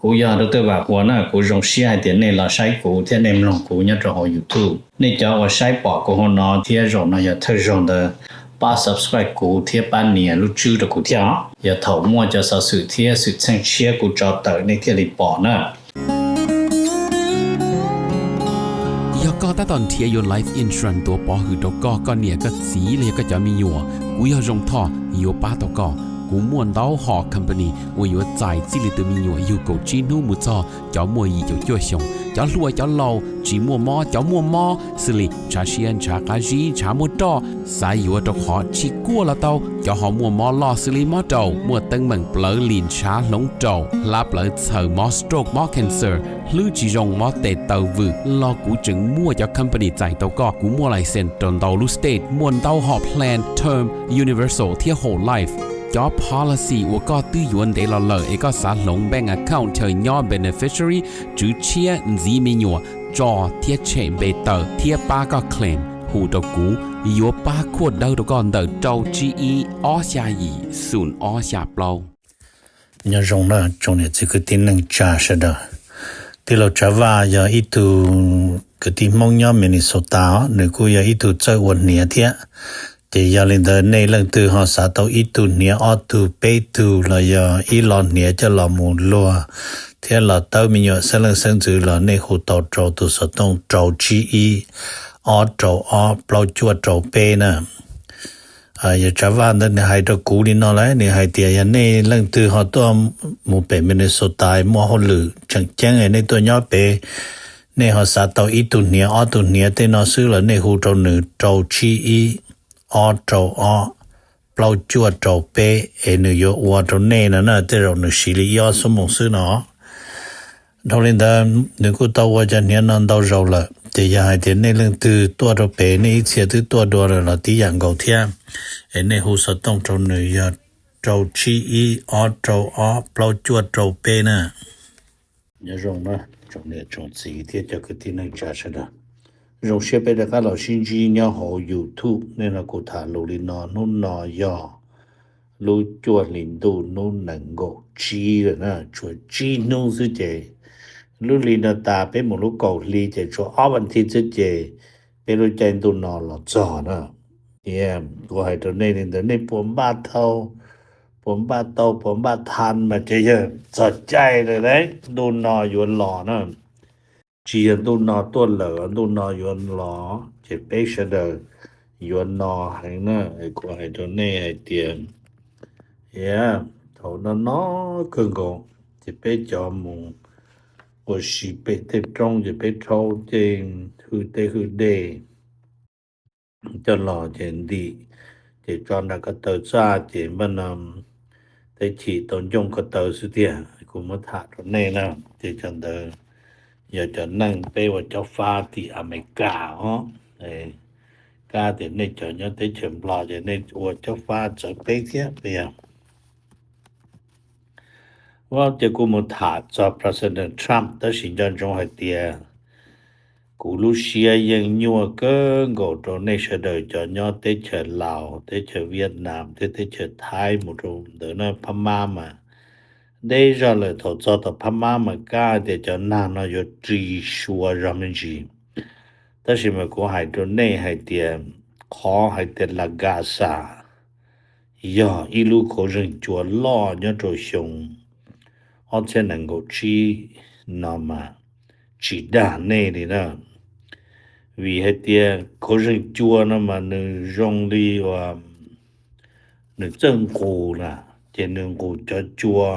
Kuv yog Doctor Vam Huas na, kuv zoo siab hais tias nej los saib kuv thiab nej mloog kuv nyob rau hauv YouTube. Nej cov uas saib pom kuv hauv no thiab zaum no yog thawj zaug ntawd, pab subscribe kuv thiab pab nias lub tswb rau kuv thiab os. Yog thaum muaj cov xov xwm thiab xwm txheej tshiab kuv tso tawm nej thiaj li pom na. Yog koj tab tom nrhiav yuav life insurance tuav pov hwm rau koj, koj niam koj txiv los yog koj cov me nyuam, kuv yog Zoo Thoj yuav pab tau koj. Kuv muaj ntau hom company uas yuav txais txij li tus me nyuam yug kaum tsib hnub mus txog cov muaj yim caum cuaj xyoos, cov hluas cov laus, tsis muaj mob cov muaj mob, xws li ntshav siab ntshav qab zib ntshav muaj roj, xav yuav rau qhov tsis kuaj los tau, cov ho muaj mob loj xws li mob raum, muaj teeb meem plawv lim ntshav hloov raum, hlab plawv txhaws, mob stroke mob cancer, hlwb tsis zoo mob tes taw vwm los kuv tseem muaj cov company txais tau koj. Kuv muaj license rau ntau lub state, muaj ntau hom plan term, universal thiab whole life. Cov policy uas koj twb yuav ntev los lawm es koj xav hloov bank account chaw nyob beneficiary, tswv tshiab ntxiv me nyuam, tso thiab tshem npe tawm thiab pab koj claim, hu rau kuv, yuav pab khuaj dawb rau koj ntawm rau tsib ib ob xya yim xoom ob xya plaub. Nyob zoo na tsoom niam txiv kwv tij neej tsa sawv daws. Tij laug Tsav Vaj yog ib tug kwv tij Hmoob nyob Minnesota os, nws kuj yog ib tug txawj ua hniav thiab. Ces yog li ntawd nej leej twg ho xav tau ib tug hniav ob tug peb tug los yog ib lo hniav coj los mus luag thiab los tawb me nyuam xeeb leej xeeb ntxwv los nej hu tau rau tus xov tooj rau tsib ib ob rau ob plaub cuaj rau peb na. Yog Tsav Vaj ntawd nws hais rau kuv li no lawm, nws hais tias yog nej leej twg ho tuaj mus pem Minnesota muaj hauj lwm tseem ceeb nej tuaj nyob pem, nej ho xav tau ib tug hniav ob tug hniav tej no xwb los nej hu rau nws rau tsib ib ob rau ob plaub cuaj rau peb es nws yuav ua rau nej no na, tej zaum nws siv li ib ob xuab moos xwb no. Dhau li ntawd nws kuj tau ua cov hniav no ntau zaus lawm, ces yog hais tias nej leej twg tuaj rau pem nej ib txhia twb tuaj dua lawm los tib yam nkaus thiab, es nej hu xov tooj rau nws yog rau tsib ib ob rau ob plaub cuaj rau peb na. Nyob zoo na tsoom niam tsoom txiv thiab cov kwv tij neej tsa sawv daws. Zoo siab peb rov qab los sib ntsib nyob hauv YouTube. Nej no kuv tham lus li no, hnub no yog lub cuaj hlis ntuj hnub nees nkaum tsib lawm na, tshuav tsib hnub xwb ces lub hli no tas peb mus lub kaum hli ces tshuav ob vas thiv xwb ces peb lub caij ntuj no los txog na. Kuv hais rau nej li ntawd nej puas npaj tau, puas npaj tau puas npaj tha mas ces yog txog caij lawm, ntuj no yuav los na. Tsis yog ntuj no tuaj lawm, ntuj no yuav los ces peb sawv daws yuav no heev na. Kuv hais rau nej hais tias, thaum no no kawg nkaus ces peb cov mus ua si pem tej roob ces peb rhaub tej hwj teb hwj dej coj los ces ntim, ces tso nram ko taw txaj ces npaj no teb chim tau ncooj ko taw xwb tiag. Kuv muab tham rau nej na, ces cov ntawd yog cov neeg peb ua cob fab tim Amelikas os. Kab tias nej cov nyob teb chaws Nplog ces nej ua cob fab txawv peb thiab. Ces kuv mus tham txog President Trump tab sis nco ntsoov hais tias kuv lub siab yeej nyuaj kawg nkaus rau nej sawv daws cov nyob teb chaws Laus, teb chaws Vietnam thiab teb chaws Thaib mus rau ntawd na. Phab Mab mas deb zog lawm, thaum txog tom Phab Mab mas kab tias cov nag no yuav ris sua zog me ntsis. Tab sis mas kuv hais rau nej hais tias qhov hais tias La Gaza yog ib lub khaub zeeg cua loj nyob rau xyoo ob txhiab nees nkaum tsib no mas tsis dag nej li na. Vim hais tias khaub zeeg cua no mas nws zoo li uas nws txawj nqus na, ces nws nqus cov cua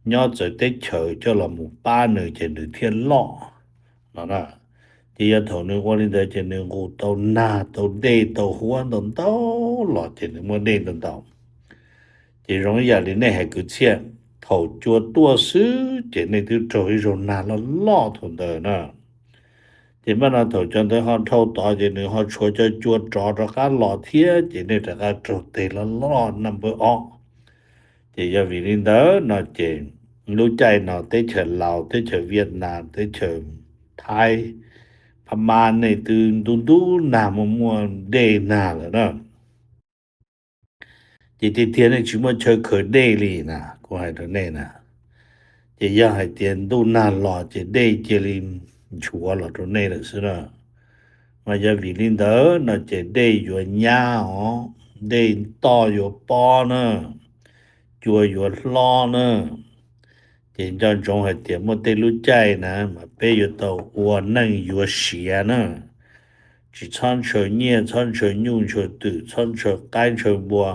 nyob txawv teb chaws coj los mus pab nws ces nws thiaj loj no na. Ces yog thaum nws ua li ntawd ces nws nqus tau nag tau dej tau huab ntau ntau los ces nws muaj dej ntau ntau. Ces zoo ib yam li nej hais kwv txhiaj, thaum cua tuaj xwb ces nej twb raug ib zaug nag loj loj thaum ntawd na. Ces npaj no thaum cov ntawd ho dhau tod ces nws ho tshuav cov cua rov rov qab los thiab ces nej rov qab raug teg loj loj naj npawb ob. Ces yog vim li ntawd no ces lub caij no teb chaws Laus, teb chaws Vietnam, teb chaws Thaib, Phab Mab nej twb ntub ntub nag muaj muaj dej nag lawm na. Ces tiag tiag nej tsis muaj chaw khaws dej li na, kuv hais rau nej na. Ces yog hais tias ntuj nag los ces dej cia li nchuav los rau nej lawm xwb na. Mas yog vim li ntawd no ces dej yuav nyab os, dej toj yuav pob na, cua yuav hlob na. Ces nco ntsoov hais tias muaj tej lub caij na mas peb yuav tau ua neej yuav siav na. Tsis txhob ntshaw nyiaj, txhob ntshaw nyuj ntshaw twm, txhob ntshaw qaib ntshaw npua.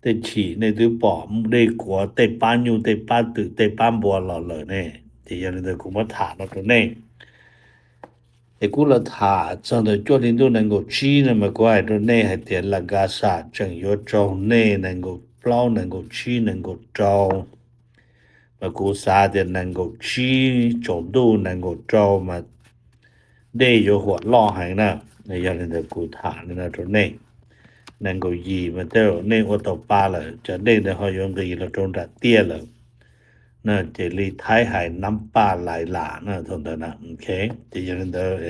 Tej chim nej twb pom dej kuav tej pab nyuj tej pab twm tej pab npua los lawm ne. Ces yog li ntawd kuv muab tham no rau nej. Es kuv los tham txog ntawm cuaj hli ntuj nees nkaum tsib no mas kuv hais rau nej hais tias Las Kasas tseem yuav raug nej nees nkaum plaub nees nkaum tsib nees nkaum rau. Mas kuv xav tias nees nkaum tsib tsaus ntuj nees nkaum rau mas dej yuav huam loj heev na. Yog li ntawd kuv tham li no rau nej. Nees nkaum yim mas tej zaum nej ua tau pa lawm, cov dej ntawd ho yuav nqis los rau nram tiaj lawm. Ces li Thaib hais nab paj lais las na thaum ntawd na. Ces yog li ntawd,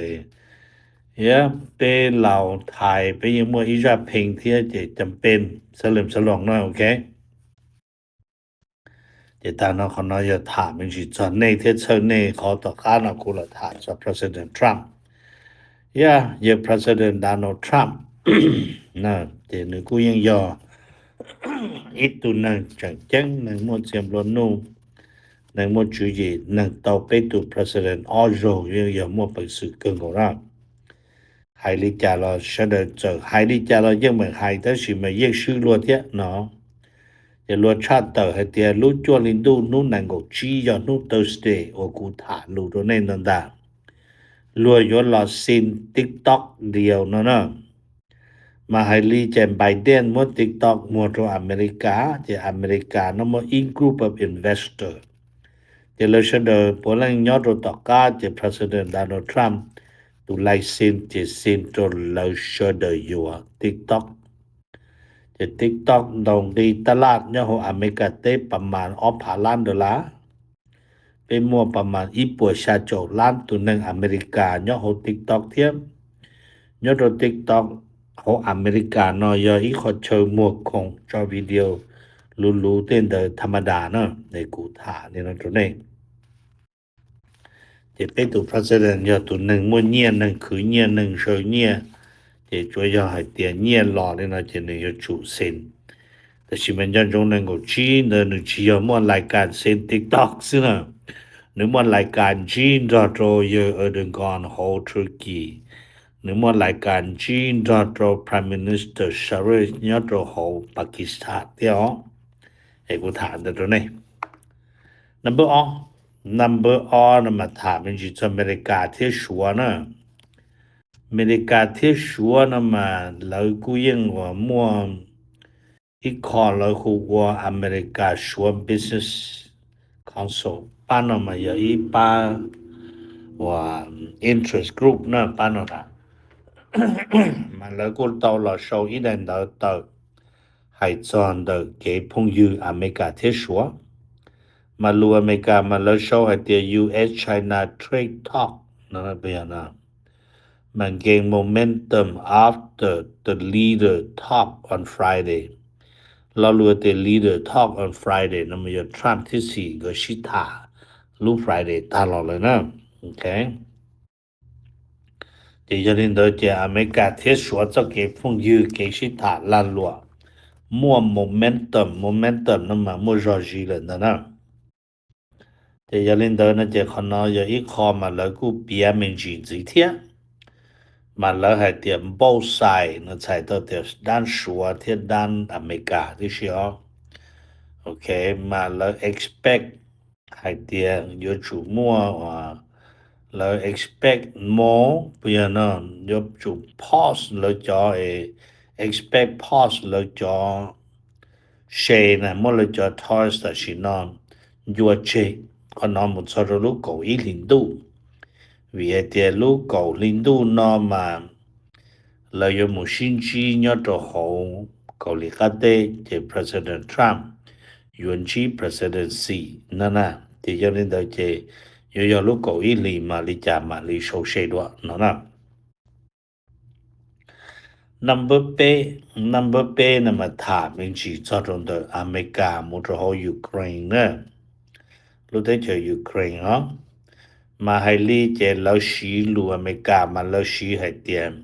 yog peb Laus Thaib peb yeej muaj ib zaj pheej thiab ces cam pej xab lees xab loos na, ok. Ces tag no qhov no yog tham me ntsis txog nej thiab txhawj nej, qhov tom qab no kuv los tham txog President Trump. Yog, yog President Donald Trump, ces nws kuj yeej yog ib tug neeg tseem ceeb, neeg muaj txiaj nplua nuj, neeg muaj tswv yim, neeg tau peb tus President ob zaug, yeej yog muaj peev xwm kawg nkaus na. Hais li cas los sawv daws txawm hais li cas los yeej meem hais, tab sis mas yeej swb luag thiab no. Ces luag tshaj tawm hais tias lub cuaj hli ntuj hnub nees nkaum tsib yog hnub Thursday uas kuv tham lus rau nej ntawd ntag, luag yuav los sin TikTok deal no na. Mas hais li ces Biden muab TikTok muag rau America, ces America no muaj ib group of investor. Ces lawv sawv daws puav leej nyob rau tom qab, ces President Donald Trump tus license ces sin rau lawv sawv daws yuav TikTok. Ces TikTok ntaus nqi taj laj nyob hauv America teb pas mas ob phav lab dollar. Peb muaj pas mas ib puas xya caum lab tus neeg America nyob hauv TikTok thiab. Nyob rau TikTok hauv America no yog ib qho chaw muag khoom tso video luv luv tej ntawd tha ma das na, es kuv tham li no rau nej. Ces peb tus president yog tus neeg muaj nyiaj, neeg khwv nyiaj, neeg ntshaw nyiaj, ces tsuas yog hais tias nyiaj los li no ces nws yuav tsum sin. Tab sis mas nco ntsoov nees nkaum tsib ntawd nws tsis yog muaj lais kas sin TikTok xwb na, nws muaj lais kas ntsib nrog rau yawg Erdogan hauv Turkey, nws muaj lais kas ntsib nrog rau Prime Minister Sharif nyob rau hauv Pakistan thiab os. Es kuv tham ntawd rau nej. Number ob, number ob no mas tham me ntsis txog Amelikas thiab Suav na. Amelikas thiab Suav no mas lawv kuj yeej uas muaj ib qho lawv hu ua Amelikas Suav Business Council, pab no mas yog ib pab uas interest group na, pab no na. Mas lawv kuj tau los sau ib daim ntawv tawm hais txog ntawm kev phooj ywg Amelikas thiab Suav. Mas lus Amelikas mas lawv sau hais tias U S China trade talk no, mas gain momentum after the leader talk on Friday. Lo lus tias leader talk on Friday no mas yog Trump thiab Xi nkawd sib tham lub Friday tag los lawm na. Ces yog li ntawd ces Amelikas thiab Suav txoj kev phooj ywg kev sib tham lag luam muaj momentum, momentum no mas muaj zog zis lawm ntag na. Ces yog li ntawd no ces qhov no yog ib qho mas lawv kuj piav me ntsis ntxiv thiab. Mas lawv hais tias both side no txhais tau tias dab Suav thiab dab Amelikas tib si os. Ok, mas lawv expect hais tias yuav tsum muaj, lawv expect more, puas yog no, yuav tsum pause lawv cov, expect pause lawv cov share na, muab lawv cov tariff tam sim no ncua tseg, qhov no mus txog rau lub kaum ib hlis ntuj. Vim hais tias lub kaum hli ntuj no mas lawv yuav mus sib ntsib nyob rau hauv Kauslim Qab Teb, ces President Trump yuav ntsib President Xi no na. Ces yog li ntawd ces yuav yog lub kaum ib hlis mam li cas mam li sau se dua no na. Number peb, number peb no mas tham me ntsis txog rau ntawm Amelikas mus rau hauv Ukraine na. lub teb chaws Ukraine os. Mas hais li ces lawv siv lus Amelikas mas lawv siv hais tias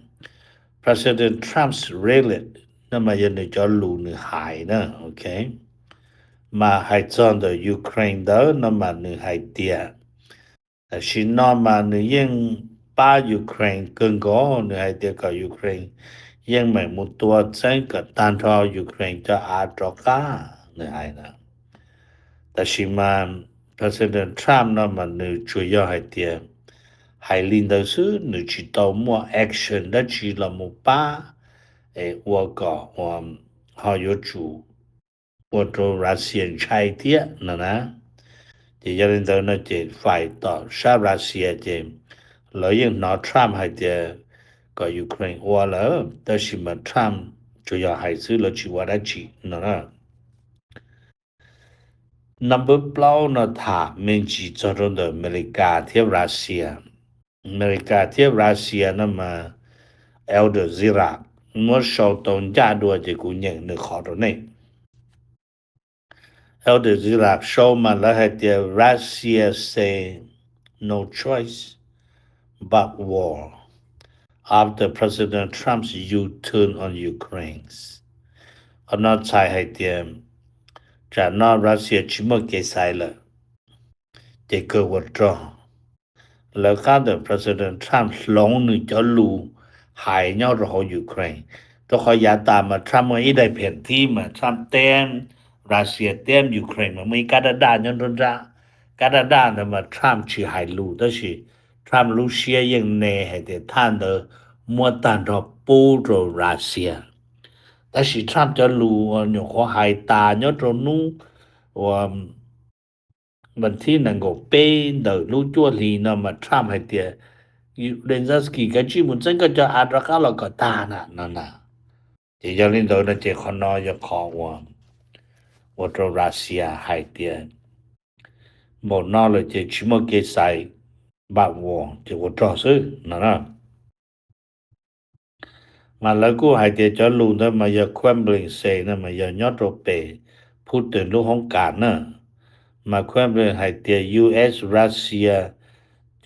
President Trump's rhetoric no mas yog nws cov lus nws hais na, ok. Mas hais txog ntawm Ukraine ntawd no mas nws hais tias tam sim no mas nws yeej pab Ukraine kawg nkaus, nws hais tias kom Ukraine yeej meem mus tua txeeb kom tag nrho Ukraine cov av rov qab, nws hais na. Tab sis mas President Trump no mas nws tsuas yog hais tias hais li ntawd xwb, nws tsis tau muaj action dab tsi los mus pab es ua kom ua ho yuav tsum ua rau Russia ntshai thiab no na. Ces yog li ntawd no ces fais tom sab Russia ces lawv yeej hnov Trump hais tias kom Ukraine ua lawm, tab sis mas Trump tsuas yog hais xwb, lawv tsis ua dab tsi no na. Number plaub no tham me ntsis txog rau ntawm Amelikas thiab Russia. Amelikas thiab Russia no mas Al Jazeera muab sau tau ncaj dua ces kuv nyeem nws qhov rau nej. Al Jazeera sau mas lawv hais tias Russia say no choice but war after President Trump's U-turn on Ukraine. Qhov no txhais hais tias tsam no Russia tsis muaj kev xaiv lawm, ces kawg ua rog. Lawv qab ntawm President Trump hloov nws cov lus hais nyob rau hauv Ukraine, rau qhov yav tas mas Trump muaj ib daim pheem thib mas Trump teeb Russia teeb Ukraine mas muaj ib kab daj daj nyob nruab nrab. Kab daj daj ntawd mas Trump tsis hais lus tab sis Trump lub siab yeej ne hais tias thaj ntawd muab tag nrho pub rau Russia. Tab sis Trump cov lus uas nyuam qhuav hais tas nyob rau hnub uas vas thib nees nkaum peb ntawm lub cuaj hli no mas Trump hais tias Zelensky kav tsij mus txeeb koj cov av rov qab los kom tag na no na. Ces yog li ntawd no ces qhov no yog qhov uas ua rau Russia hais tias npaum no lawm ces tsis muaj kev xaiv, but war ces ua rog xwb no na. Mas lawv kuj hais tias cov lus ntawd mas yog Kremlin say no mas yog nyob rau pem Putin lub hoob kas na. Mas Kremlin hais tias U S Russia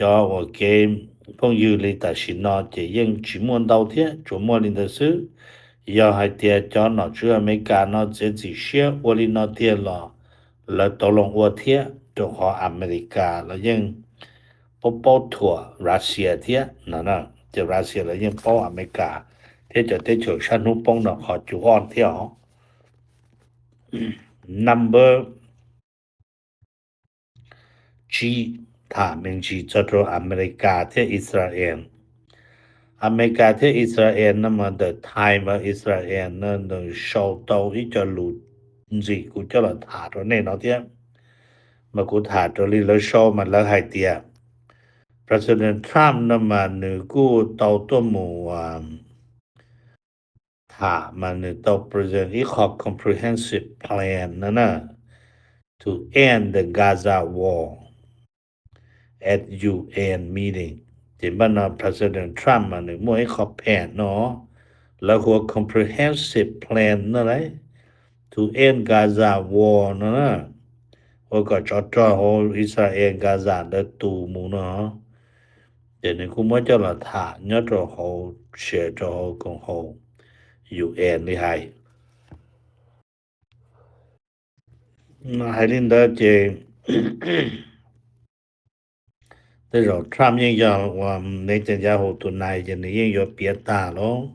cov uas kev phooj ywg li tam sim no ces yeej tsis muaj ntau thiab, tsuas muaj li ntawd xwb. Yog hais tias cov nom tswv Amelikas no txiav txim siab ua li no tiag los lawv tau loo ua thiab, rau qhov Amelikas lawv yeej paub paub thuam Russia thiab no, ces Russia lawv yeej paub Amelikas thiab cov teb chaws sab hnub poob no qhov cub ob thiab os. Number tsib, tham me ntsis txog rau Amelikas thiab Israel. Amelikas thiab Israel no mas The Times of Israel no nws sau tau ib co lus ntxim kuv coj los tham rau nej no thiab. Mas kuv tham raws li lawv sau mas lawv hais tias President Trump no mas nws kuj tau tuaj mus tham mas nws tau present ib qho comprehensive plan no na, to end the Gaza war at U N meeting. Ces npaj no President Trump mas nws muaj ib qho plan no, lawv hu ua comprehensive plan no lauj, to end Gaza war no na, ua kom tsov rog hauv Israel Gaza ntawd tu mus no. Ces nws kuj muab coj los tham nyob rau hauv, share rau hauv koom haum U N li hais. Hais li ntawd ces tej zaum Trump yeej yog uas Netanyahu tus nais ces nws yeej yuav piav tag lauj.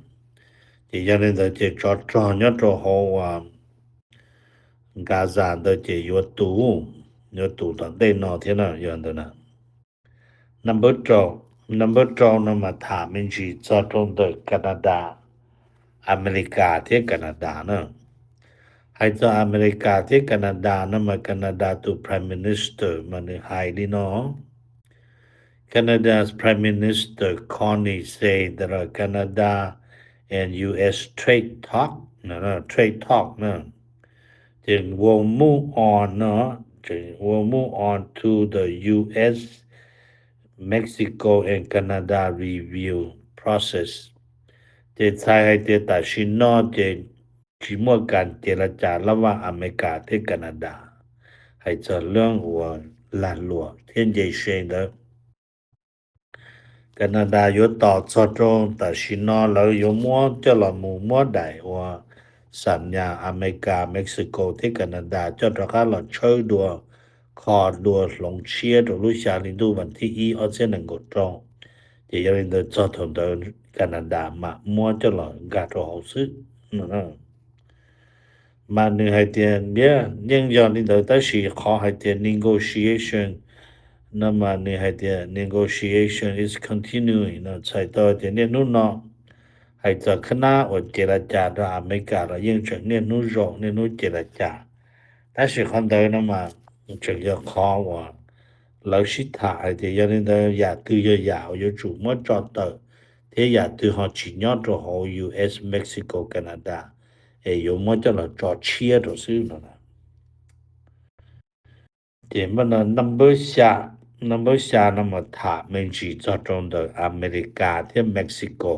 Ces yog li ntawd ces tsov rog nyob rau hauv uas Gaza ntawd ces yuav tu, yuav tu tom ntej no thiab na, yog ntawd na. Number rau, number rau no mas tham me ntsis txog rau ntawm Canada, Amelikas thiab Canada na. Hais txog Amelikas thiab Canada no mas Canada tus Prime Minister mas nws hais li no. Canada's Prime Minister Connie say that Canada and U S trade talk, no, no, trade talk no, then will move on, no, will move on to the U S, Mexico and Canada review process. Ces txhais hais tias tam sim no ces tsis muaj kas ces la cas lab vaj Amelikas thiab Canada hais txog lub uas lag luam thiab nce se ntawd. Canada yuav tos txog rau tam sim no lawv yuav muab coj los mus muab daim uas xam nyas Amelikas, Mexico thiab Canada coj rov qab los tshawb dua, kho dua hloov tshiab rau lub xya hli ntuj vas thib ib ob txhiab nees nkaum rau. Ces yog li ntawd txog thaum ntawd Canada mam muab coj los nkag rau hauv xwb. Mas nws hais tias, yeej yog li ntawd tab sis qhov hais tias negotiation no mas nws hais tias negotiation is continuing no txhais tau tias niaj hnub no hais txog khab nab uas ces las cas rau Amelikas los yeej tseem niaj hnub zaum niaj hnub ces las cas. Tab sis qhov ntawd no mas tseem yog qhov uas lawv sib tham hais tias yog li ntawd yam twg yog yam uas yuav tsum muab tso tawm thiab yam twg ho tsis nyob rau hauv U S, Mexico, Canada es yuav muab coj los tso tshiab rau xwb no. Ces npaj no number xya, number xya no mas tham me ntsis txog rau ntawm Amelikas thiab Mexico.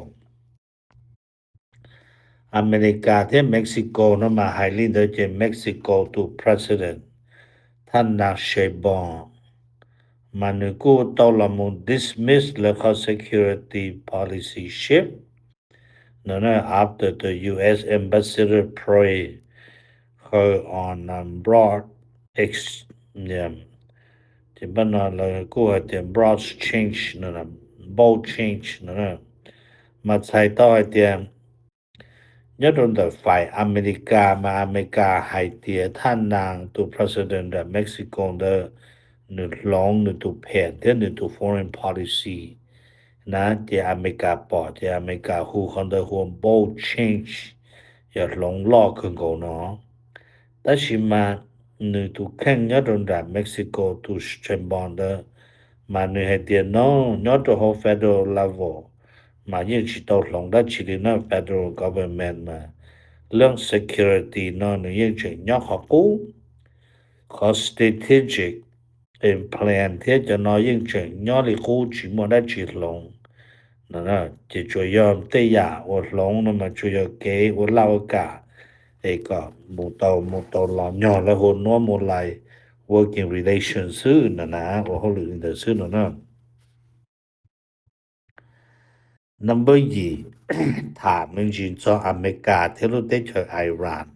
Amelikas thiab Mexico no mas hais li ntawd ces Mexico tus president thaj nas Sheinbaum mas nws kuj tau los mus dismiss lawv qhov security policy shift no after the U S ambassador praised her on broad ex ces npaj no lawv kuj hais tias broad change no, bold change no mas txhais tau hais tias nyob rau ntawm fais Amelikas mas Amelikas hais tias thaj nas tus president nram Mexico ntawd nws hloov nws tus pheem thiab nws tus foreign policy na ces Amelikas pom ces Amelikas hu qhov ntawd hu ua bold change, yog hloov loj kawg nkaus no. Tab sis mas nws tus kheej nyob rau nram Mexico tus Sheinbaum ntawd mas nws hais tias no nyob rau hauv federal level mas yeej tsis tau hloov dab tsi li na, federal government mas lub security no nws yeej tseem nyob qhov qub, qhov strategic plan thiab cov no yeej tseem nyob li qub tsis muaj dab tsi hloov no. Ces tsuas yog tej yam uas hloov no mas tsuas yog kev ua laj ua kam es kom mus tau mus tau los nyog lawv hu ua normal working relation xwb no na, ua hauj lwm li ntawd xwb no na. Number yim, tham me ntsis txog Amelikas thiab lub teb chaws Iran.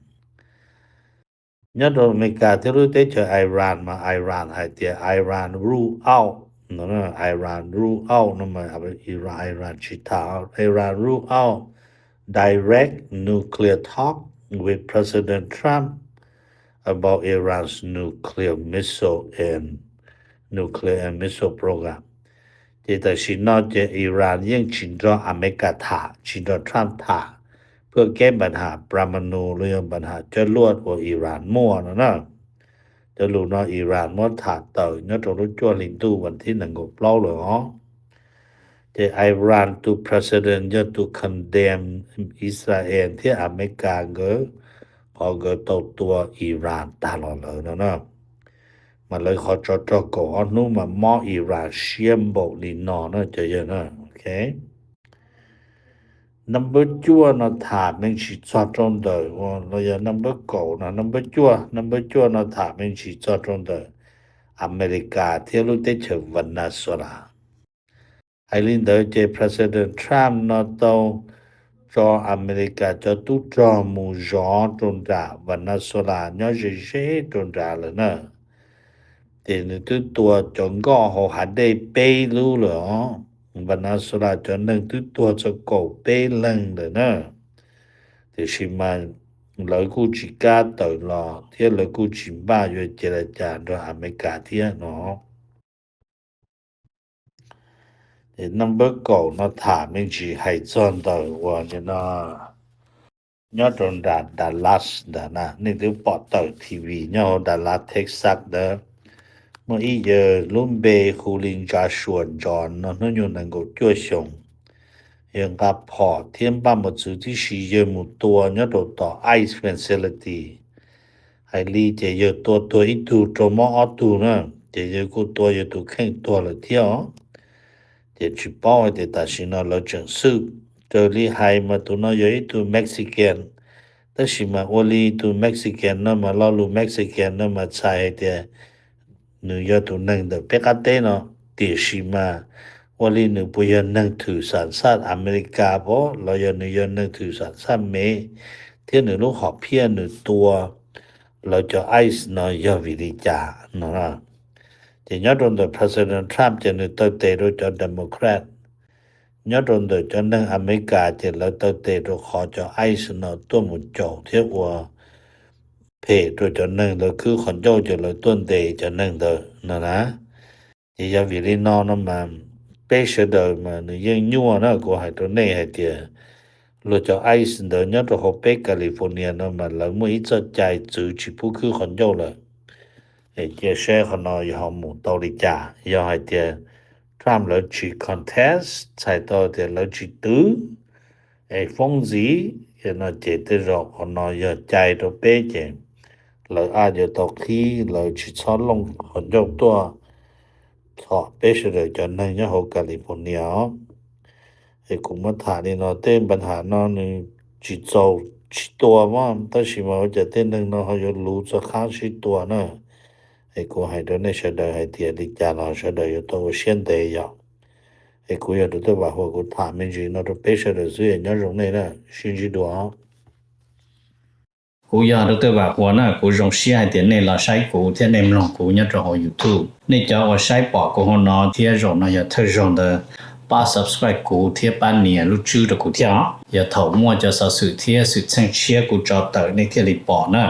Nyob rau Amelikas thiab lub teb chaws Iran mas Iran hais tias Iran rule out no, Iran rule out no mas Iran, Iran tsis tham, Iran rule out direct nuclear talk with President Trump about Iran's nuclear missile and nuclear and missile program. Ces tam sim no ces Iran yeej tsis nrog Amelikas tham, tsis nrog Trump tham เพื่อแก้ปัญหาปรมาณู los yog ปัญหาจรวด uas Iran muaj no na. Cov lus no Iran muab tham tawm nyob rau lub cuaj hli ntuj vas thib nees nkaum plaub lawm os. Ces Iran tus president yog tus condemn Israel thiab Amelikas nkawd qhov nkawd tau tua Iran tag los lawm no na. Mas lawv qhov tsov rog kaum ob hnub mas mob Iran siab npaum li no na cov yawg na. Number cuaj no tham me ntsis txog rau ntawm los yog number kaum no, number cuaj, number cuaj no tham me ntsis txog rau ntawm Amelikas thiab lub teb chaws Venezuela. Hais li ntawd ces President Trump no tau tso Amelikas cov tub rog mus zov rau nram Venezuela nyob ze ze rau nrad lawm na. Ces nws twb tua cov nkoj hauv hav dej peb lub lawm os. Venezuela cov neeg twb tuag txog kaum peb leeg lawm na. Tiam sis mas lawv kuj tsis kam tawm los thiab lawv kuj tsis npaj yuav ces las cas nrog Amelikas thiab no. Number kaum no tham me ntsis hais txog ntawm uas no nyob rau nram Dallas ntawd na, nej twb pom tawm T V nyob hauv Dallas, Texas ntawd, muaj ib yawg lub npe hu li Joshua John no hnub nyoog nees nkaum cuaj xyoos, yawg nqa phom thiab npaj mos txwv tib si yawg mus tua nyob rau tom ICE facility. Hais li ces yawg tua tuag ib tug rau mob ob tug na, ces yawg kuj tua yawg tus kheej tuag lawm thiab os. Ces tsis paub hais tias tam sim no lawv tseem xwb. Raws li hais mas tus no yog ib tug Mexican, tab sis mas ua li tus Mexican no mas lo lus Mexican no mas txhais hais tias nws yog tus neeg ntawm peb qab teb no, tiam sis mas ua li nws puas yog neeg thwm xam xaj Amelikas pom los yog nws yog neeg thwm xam xaj Mev, thiab nws lub hom phiaj nws tua lawv cov ice no yog vim li cas no. Ces nyob rau ntawm President Trump ces nws taw tes rau cov Democrat. Nyob rau ntawm cov neeg Amelikas ces lawv taw tes rau qhov cov ice no tuaj mus caum thiab ua phem rau cov neeg ntawd khwb qhov ncauj, ces lawv tuaj ntes cov neeg ntawd no na. Ces yog vim li no no mas peb sawv daws mas nws yeej nyuaj na. Kuv hais rau nej hais tias luag cov ice ntawd nyob rau hauv peb California no mas lawv muaj ib txoj cai txwv tsis pub khwb qhov ncauj lawm. Es cia saib qhov no yog ho mus tau li cas. Yog hais tias Trump lawv tsis contest, txhais tau tias lawv tsis twv, es foob ntxiv no ces tej zaum qhov no yog cai rau peb ces lawv a yuav tau qhib, lawv tsis txhob looj qhov ncauj tuaj txhom peb sawv daws cov neeg nyob hauv California os. Es kuv muab tham li no, tej npa ham no nws tsis txaus tsis tua mas, tab sis mas ua cas tej neeg no ho yuav luv txog qhab sib tua na. Es kuv hais rau nej sawv daws hais tias li cas los sawv daws yuav tau ua siab ntev yom. Es kuv yog Dr. Vam Huas, kuv tham me ntsis no rau peb sawv daws xwb, nyob zoo nej na, sib ntsib dua. Kuv yog Dr. Vam Huas na, kuv zoo siab hais tias nej los saib kuv thiab nej mloog kuv nyob rau hauv YouTube. Nej cov uas saib pom kuv hauv no thiab zaum no yog thawj zaug ntawd, pab subscribe kuv thiab pab nias lub tswb rau kuv thiab os. Yog thaum muaj cov xov xwm thiab xwm txheej tshiab kuv tso tawm nej thiaj li pom na.